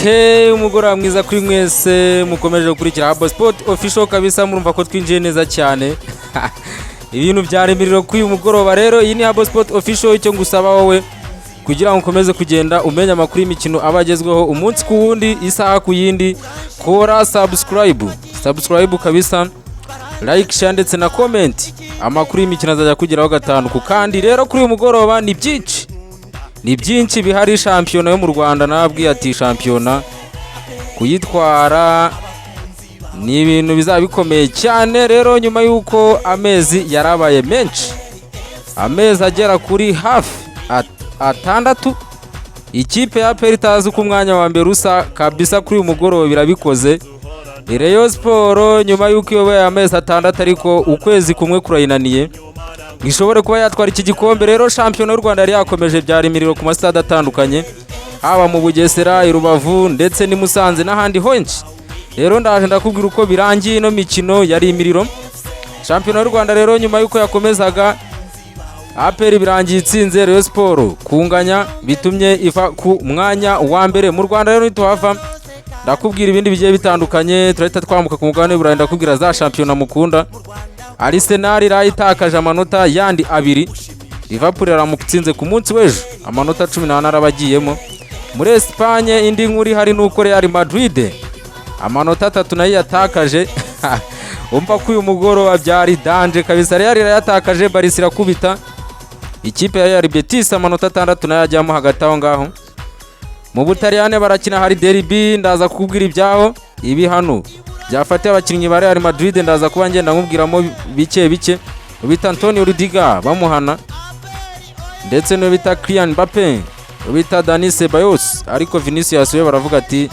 Okay, umugoroba mwiza kuri mwese mukomeje gukurikira Habo Sport Official. Kabisa murumva ko twinjiye neza cyane, ibintu byari imiriro kuri uyu mugoroba. Rero iyi ni Habo Sport Official. Icyo ngusaba wowe kugira ngo ukomeze kugenda umenya amakuru y'imikino aba agezweho umunsi ku wundi, isaha ku yindi, kora subscribe, subscribe kabisa, like, share ndetse na comment. Amakuru y'imikino azajya kugeraho gatanu ku kandi. Rero kuri uyu mugoroba ni byinshi, ni byinshi bihari. Shampiyona yo mu Rwanda, nababwiye ati shampiyona kuyitwara ni ibintu bizaba bikomeye cyane. Rero nyuma y'uko amezi yarabaye menshi, amezi agera kuri hafi 6, ikipe ya APR itazi uko umwanya wa mbere usa kabisa, kuri uyu mugoroba birabikoze. Rayon Sport, nyuma y'uko iyoboye amezi 6, ariko ukwezi kumwe kurayinaniye ngo ishobore kuba yatwara iki gikombe. Rero shampiyona y'u Rwanda yari yakomeje, byari imiriro ku masitade atandukanye, haba mu Bugesera, i Rubavu ndetse n'i Musanze n'ahandi henshi. Rero ndaje ndakubwira uko birangiye ino mikino yari imiriro. Shampiyona y'u Rwanda rero, nyuma y'uko yakomezaga, APR birangiye itsinze Rayon Sport kunganya, bitumye iva ku mwanya wa mbere mu Rwanda. Rero nituhava ndakubwira ibindi bigiye bitandukanye, turahita twambuka ku mugabane w'Uburayi, ndakubwira za shampiyona mukunda. Arsenal irayitakaje amanota yandi abiri, Liverpool yaramutsinze ku munsi w'ejo, amanota 14 arabagiyemo. Muri Espagne, indi nkuru ihari ni uko Real Madrid amanota 3 nayo yatakaje. Umva ko uyu mugoroba byari danger kabisa. Real irayatakaje, Barca irakubita ikipe ya Real Betis, amanota 6 nayo ajyamo. Hagati aho ngaho mu Butaliyane barakina, hari derby, ndaza kukubwira ibyaho. Ibihano byafatiye abakinnyi ba Real Madrid ndaza kuba ngenda nkubwiramo bike bike, bita Antonio Rudiger bamuhana, ndetse n'uwo bita Kylian Mbappe, uwo bita Dani Ceballos, ariko Vinicius we baravuga ati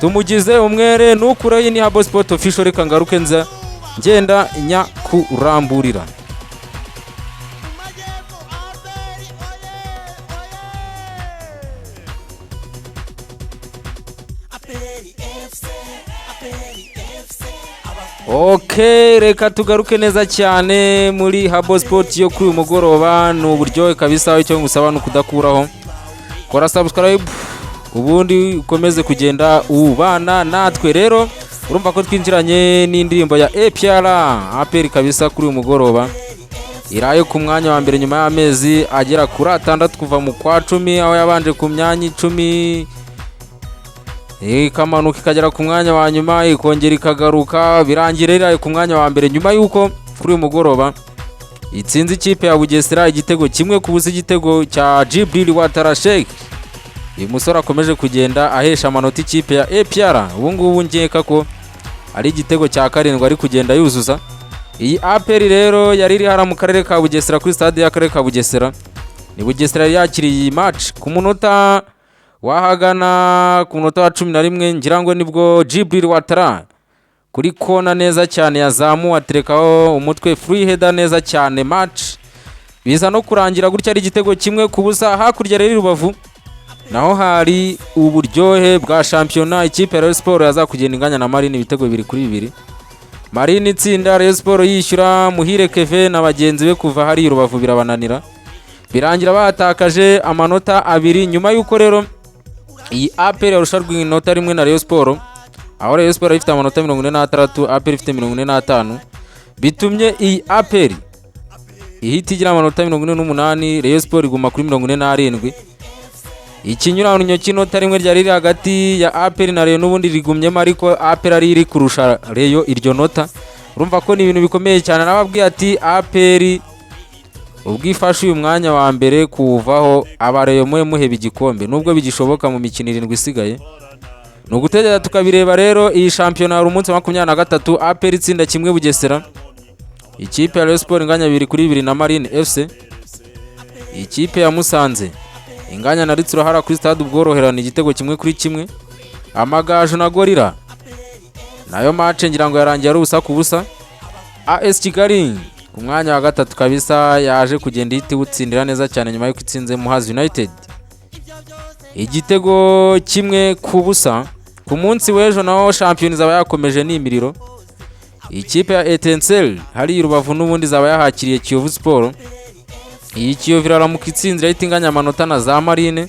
tumugize umwere. Nukureho ni Habo Sport Official. Reka ngaruke nza ngenda nyakuramburira. Majyepfo APR oye oye! APR FC, APR FC. Ok, reka tugaruke neza cyane muri Habo Sport yo kuri uyu mugoroba. Ni uburyohe kabisa. Icyo ngusaba ni ukudakuraho, kora subscribe ubundi ukomeze kugenda ubana natwe. Rero urumva ko twinjiranye n'indirimbo ya APR. APR kabisa kuri uyu mugoroba iraye ku mwanya wa mbere nyuma y'amezi agera kuri 6, kuva mu kwa 10, aho yabanje ku myanya 10, ikamanuka ikagera ku mwanya wa nyuma, ikongera ikagaruka, birangira iraye ku mwanya wa mbere nyuma y'uko kuri uyu mugoroba itsinze ikipe ya Bugesera igitego 1-0, igitego cya Djibril Ouattara Cheick. Uyu musore akomeje kugenda ahesha amanota ikipe ya APR. Ubu ngubu nkeka ko ari igitego cya karindwi ari kugenda yuzuza. Iyi APR rero yari iri hara mu karere ka Bugesera, kuri stade y'akarere ka Bugesera. Ni Bugesera yari yakiriye iyi match. Ku munota wahagana ku munota wa 11 ngira ngo nibwo Djibril Ouattara kuri kona neza cyane yazamuwe, aterekaho umutwe, free header neza cyane. Match biza no kurangira gutya ari igitego 1-0. Hakurya rero i Rubavu naho hari uburyohe bwa shampiyona. Ikipe ya Rayon Sport yazakugenda inganya na Marine ibitego 2-2, Marine itsinda, Rayon Sport yishyura. Muhire Keve na bagenzi be kuva hari i Rubavu birabananira, birangira batakaje amanota 2. Nyuma y'uko rero iyi APR yarusharwa inota rimwe na Rayon Sport, aho Rayon Sport ifite amanota 46, APR ifite 45, bitumye iyi APR ihita igira amanota 48, Rayon Sport iguma kuri 47. Ikinyuranyo cy'inota rimwe ryari riri hagati ya APR na Rayon n'ubundi rigumyemo, ariko APR ari iri kurusha Rayon iryo nota. Urumva ko ni ibintu bikomeye cyane. Nababwiye ati APR ubwo ifashe uyu mwanya wa mbere kuwuvaho, aba Rayon muhe muheba igikombe, nubwo bigishoboka mu mikino 7 isigaye, ni ugutegereza tukabireba. Rero iyi shampiyona hari umunsi wa 23, APR itsinda 1 Bugesera, ikipe ya Rayon Sport inganya 2-2 na Marine FC, ikipe ya Musanze inganya na Rutsiro hara kuri stade Ubworoherane igitego 1-1, Amagaju na Gorilla nayo match ngira ngo yarangiye ari 0-0. AS Kigali ku mwanya wa gatatu kabisa yaje kugenda ihita iwutsindira neza cyane nyuma y'uko itsinze Muhazi United igitego 1-0. Ku munsi w'ejo naho shampiyona izaba yakomeje n'imiriro. Ikipe ya Etincelle hari i Rubavu n'ubundi izaba yahakiriye Kiyovu Sport. Iyi Kiyovu iraramuka itsinze, irahita inganya amanota na za Marine.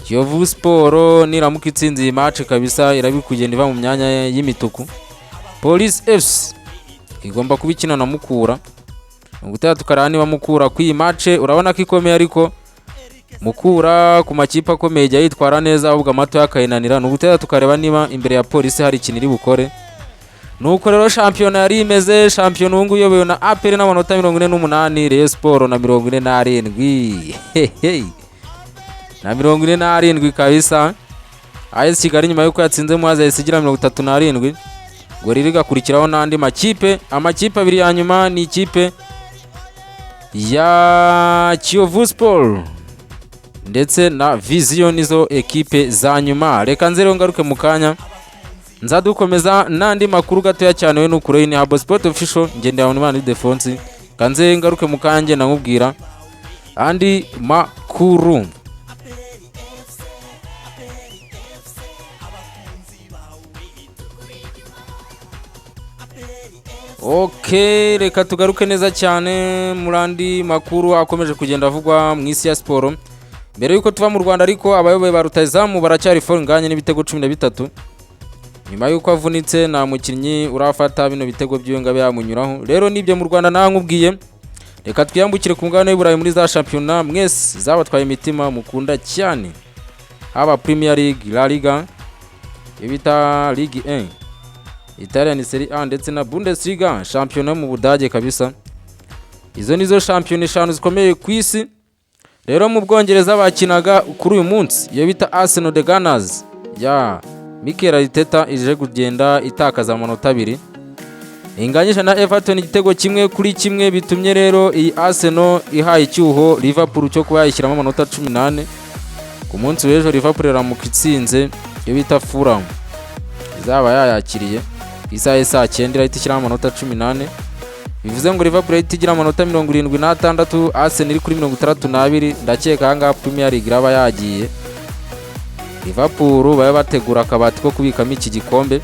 Kiyovu Sport niramuka itsinze iyi match kabisa, iraba kugenda iva mu myanya y'imituku. Police FC igomba kuba ikina na Mukura. Ubutaha tukareba niba Mukura ku iyi match, urabona ko ikomeye, ariko Mukura ku makipe akomeye ijya yitwara neza, ahubwo amato yakayinanira. Ni ubutaha tukareba niba imbere ya Polisi hari ikintu iri bukore. Nuko rero shampiyona yari imeze. Shampiyona ubu ngubu iyobowe na APR n'amanota 48, Rayon Sport na 47. Hehe, na 47 kabisa. AS Kigali nyuma y'uko yatsinze Muhazi yahise igira 37, Gorilla igakurikiraho n'andi makipe. Amakipe abiri ya nyuma ni ikipe ya Kiyovu Sport ndetse na Vision, nizo ekipe za nyuma. Reka nze rero ngaruke mu kanya, nza dukomeza n'andi makuru gatoya cyane. We nukure ni Habo Sport Official, ngendera mu Imana Defense. Kanze ngaruke mu kanya namubwira andi makuru. APR FC, APR FC, abakunzi bawe tukuri inyuma. APR FC. Ok, reka tugaruke neza cyane muri andi makuru akomeje kugenda avugwa mu isi ya siporo. Mbere y'uko tuva mu Rwanda ariko, abayoboye ba rutahizamu baracyari Fall Ngagne n'ibitego 13. Nyuma y'uko avunitse, nta mukinnyi urafata bino bitego by'iwe ngo abe yamunyuraho. Rero nibyo mu Rwanda nawe nkubwiye. Reka twiyambukire ku mugabane w'i Burayi muri za shampiyona mwese zabatwaye imitima mukunda cyane, haba Premier League, La Liga, iyo bita Ligue 1, Italian Serie A ndetse na Bundesliga, shampiyona yo mu Budage kabisa. Izo nizo shampiyona eshanu zikomeye ku isi. Rero mu Bwongereza bakinaga kuri uyu munsi, iyo bita Arsenal, the Gunners ya Mikel Arteta, ije kugenda itakaza amanota abiri, inganyije na Everton igitego 1-1. Bitumye rero iyi Arsenal ihaye icyuho Liverpool cyo kuba yayishyiramo amanota 14. Ku munsi w'ejo Liverpool iramuka itsinze iyo bita Fulham izaba yayakiriye ku isaha ya saa 9, irahita ishyiramo amanota 14. Bivuze ngo Liverpool irahita igira amanota 76, Arsenal iri kuri 62. Ndakeka ahangaha Premier League iraba yagiye. Liverpool babe bategura akabati ko kubikamo iki gikombe.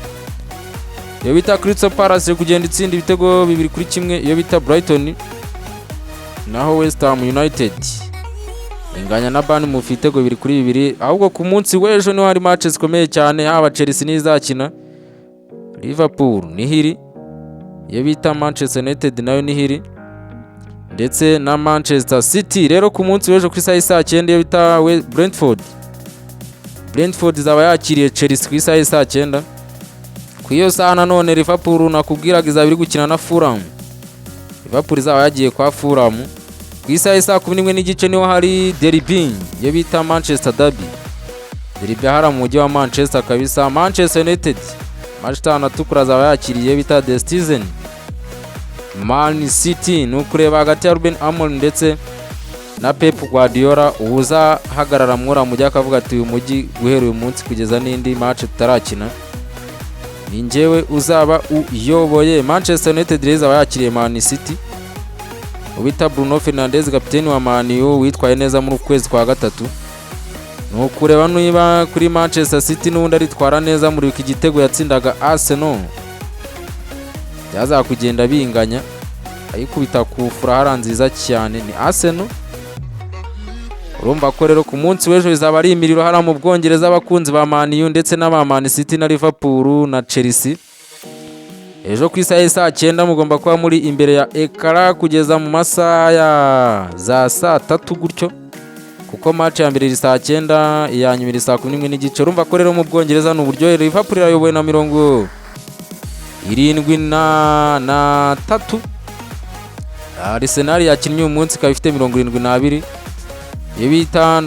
Iyo bita Crystal Palace iri kugenda itsinda ibitego 2-1 iyo bita Brighton, naho West Ham United inganya na Bournemouth ibitego 2-2. Ahubwo ku munsi w'ejo niho hari match zikomeye cyane, haba Chelsea n'izakina, Liverpool nihiri, iyo bita Manchester United nayo nihiri, ndetse na Manchester City. Rero ku munsi w'ejo ku isaha y'i 9, iyo bita Brentford izaba yakiriye Chelsea ku isaha y'i 9. Ku iyo saha nanone Liverpool nakubwiraga izaba iri gukina na Fulham. Liverpool izaba yagiye kwa Fulham. Ku isaha y'i 11:30 niho hari derby, iyo bita Manchester Derby, derby hara mu mujyi wa Manchester kabisa. Manchester United, Manchester atukura, azaba yakiriye bita The Citizen Man City. Ni ukureba hagati ya Ruben Amorim ndetse na Pep Guardiola uzahagarara mwura mujyi akavuga ati: "Uyu mujyi guhera uyu munsi kugeza n'indi match tutarakina ni njyewe uzaba uyoboye." Manchester United rero izaba yakiriye Man City. Ubita Bruno Fernandes, kapiteni wa Man U witwaye neza muri uku kwezi kwa gatatu, ni ukureba niba kuri Manchester City n'ubundi aritwara neza. Muri iki gitego yatsindaga Arsenal byaza kugenda binganya, ayikubita ku furahara nziza cyane ni Arsenal. Urumva ko rero ku munsi w'ejo bizaba ari imiriro hariya mu Bwongereza, abakunzi ba Man U ndetse n'aba Man City na Liverpool na Chelsea. Ejo ku isaha y'i 9 mugomba kuba muri imbere ya écran kugeza mu masaha ya za saa 3 gutyo, kuko match ya mbere iri saa 9, iya nyuma iri saa 11:30. Urumva ko rero mu Bwongereza ni uburyohe. Liverpool irayobowe na 73. Arsenal yakinnye uyu munsi ikaba ifite 72, iyo bita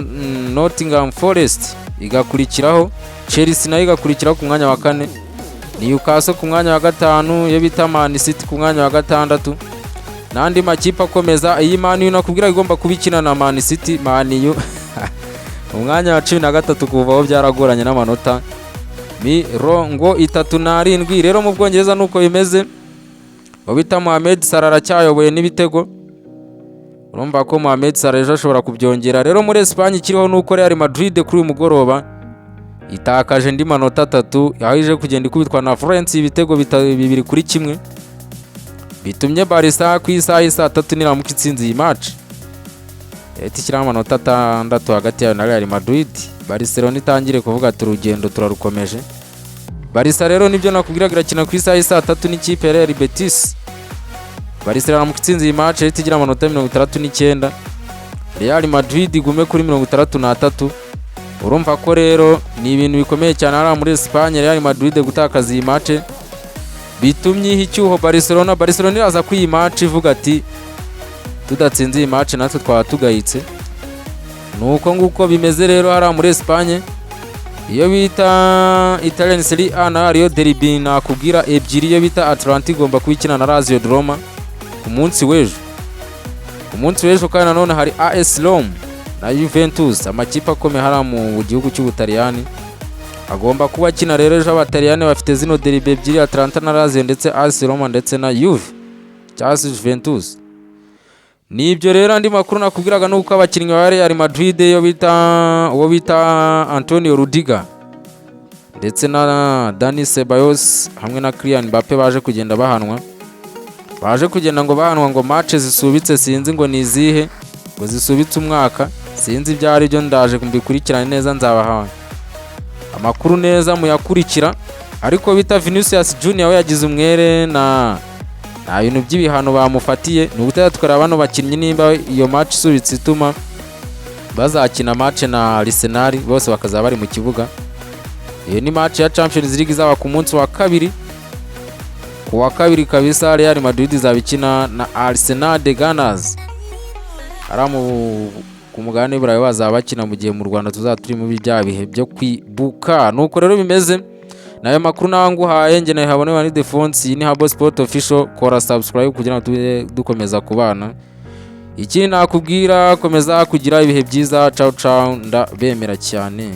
Nottingham Forest igakurikiraho, Chelsea nayo igakurikiraho ku mwanya wa kane, Newcastle ku mwanya wa gatanu, iyo bita Man City ku mwanya wa gatandatu, n'andi makipe akomeza. Iyi Man U nakubwira igomba kuba ikina na Man City, Man U mu mwanya wa 13, kuvaho byaragoranye n'amanota 37. Rero mu Bwongereza nuko bimeze. Uwo bita Mohamed Salah aracyayoboye n'ibitego. Urumva ko Mohamed Salah ejo ashobora kubyongera. Rero muri Espagne ikiriho nuko Real Madrid kuri uyu mugoroba itakaje andi manota atatu, aho ije kugenda ikubitwa na Valencia ibitego 2-1. Bitumye Barca ku isaha y'i 3 niramuka itsinze iyi match. Leta ishyiraho amanota 6 hagati yayo na Real Madrid. Barcelona itangire kuvuga ati urugendo turarukomeje. Barca rero nibyo nakubwiraga, irakina ku isaha y'i 3 n'ikipe ya Real Betis. Barcelona mu itsinze iyi match leta igira amanota 69, Real Madrid igume kuri 63. Urumva ko rero ni ibintu bikomeye cyane hariya muri Espagne. Real Madrid gutakaza iyi match bitumye iha icyuho Barcelona. Barcelona iraza kuri iyi match ivuga ati tudatsinze iyi match natwe twaba tugayitse. Nuko nguko bimeze rero hariya muri Espagne. Iyo bita Italian Serie A na ariyo derby nakubwira ebyiri. Iyo bita Atalanta igomba kuba ikina na Lazio de Roma ku munsi w'ejo. Ku munsi w'ejo kandi nanone hari AS Rome na Juventus, amakipe akomeye hariya mu gihugu cy'Ubutaliyani agomba kuba akina rero ejo. Abataliyani bafite zino derby ebyiri, Atalanta na Lazio ndetse AS Roma ndetse na Juve cyangwa se Juventus. Nibyo rero, andi makuru nakubwiraga ni uko abakinnyi ba Real Madrid, iyo bita uwo bita Antonio Rudiger ndetse na Dani Ceballos hamwe na Kylian Mbappe baje kugenda bahanwa, baje kugenda ngo bahanwa ngo match zisubitse, sinzi ngo ni izihe, ngo zisubitse umwaka, sinzi ibyo ari byo. Ndaje mbikurikirane neza, nzabaha amakuru neza muyakurikira. Ariko bita Vinicius Junior we yagize umwere na nta bintu by'ibihano bamufatiye. Ni ugutera tukareba bano bakinnyi nimba iyo match isubitse ituma bazakina match na Arsenal bose bakazaba bari mu kibuga. Iyo ni match ya Champions League izaba ku munsi wa kabiri. Ku wa kabiri kabisa Real Madrid izaba ikina na Arsenal, the Gunners. Ari mu ku mugabane w'Iburayi bazaba bakina, mu gihe mu Rwanda tuzaba turi muri bya bihe byo kwibuka. Nuko rero bimeze nayo makuru nawe nguhaye. Njye nawe habone wa Defonse, iyi ni Habo Sport Official. Kora subscribe kugira ngo tube dukomeza kubana. Ikindi nakubwira, komeza kugira ibihe byiza. Ciao ciao, ndabemera cyane.